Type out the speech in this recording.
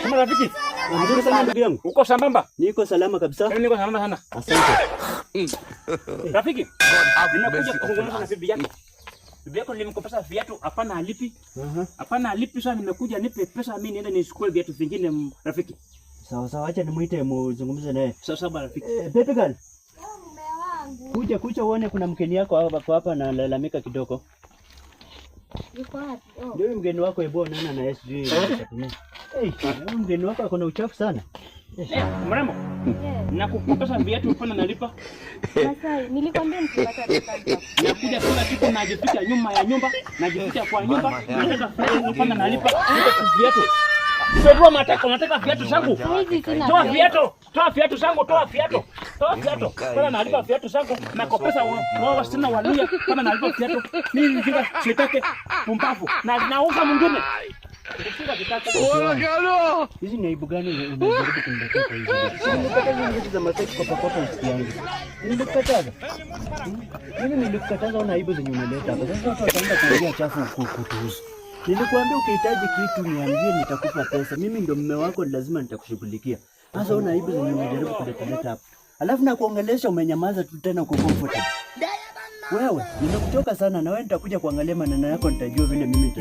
Kama rafiki, Mzuri sana ndugu yangu. Uko sambamba? Niko salama kabisa. Mimi niko sambamba sana. Asante. Rafiki, nimekuja kuzungumza na bibi yako. Bibi yako nilimkopesa viatu, hapana alipi. Hapana alipi, sasa nimekuja nipe pesa mimi niende nichukue viatu vingine rafiki. Sawa sawa, acha nimuite muzungumze naye. Sawa sawa rafiki. Eh, baby girl, Mume wangu. Kuja kuja uone kuna mgeni yako hapa kwa hapa analalamika kidogo. Yuko wapi? Oh. Ndio huyu mgeni wako, hebu onana na yeye sijui. Eh, huyu mgeni wako ako na uchafu sana. Eh, mrembo. Yes. Nakukopesa viatu, hapana nalipa. Masai, nilikwambia nikipata pesa nitakupa. Nakuja kila siku najificha nyuma ya nyumba, najificha kwa nyumba, nataka viatu, hapana nalipa. Nipe viatu. Toa matako, nataka viatu zangu. Hizi sina Toa pesa. viatu, toa viatu zangu, toa viatu. Toa viatu. Kama nalipa viatu zangu, nakopesa wao wasichana Waluya, kama nalipa viatu. Mimi mjinga sitaki pumbavu. Na nauza mwingine. Mjinga sitaki. Hizi ni aibu gani unajaribu kuniletea kwa hizi vitu? Si nilikataza hizi vitu za Masai kukopa kopa usikiange. Nilikukataza. Mimi nilikukataza, una aibu zenye unaleta hapa. Sasa watu wataenda kuongea chafu kutuhusu. Nilikuambia ukihitaji kitu niambie, nitakupa pesa. Mimi ndio mume wako, lazima nitakushughulikia. Sasa una aibu zenye unajaribu kuleta hapa. Alafu nakuongelesha umenyamaza tu tena uko comfortable. Wewe, nimekuchoka sana na wewe nitakuja kuangalia maneno yako, nitajua vile mimi nita